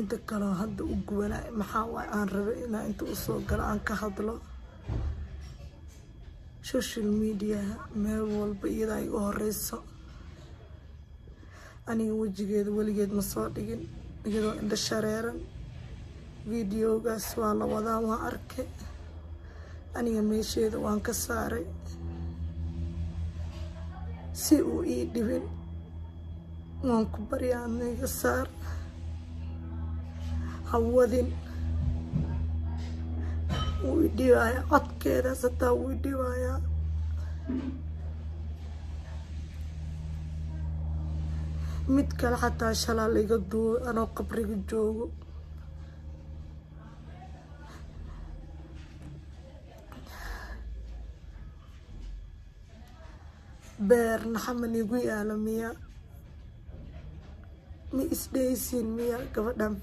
Inta kaloo hadda u gubanay maxaa waay, aan rabay inaa inta usoo galo aan ka hadlo social mediaha meel walba iyadaa igu horeyso. Aniga wejigeeda weligeed ma soo dhigin iyadoo indho shareeran. Videogaas waa la wadaa, waan arkay. Aniga meesheeda waan ka saaray si uu ii dhibin. Waan ku baryaa, niga saar, hawadin, wuu i dhibayaa codkeedaas, hataa wuu i dhibayaa. Mid kale xataa shalaa laiga duubay anoo qabriga joogo. Beer naxaman igu yaala miya? Ma isdhehaysiin miya gabadhan?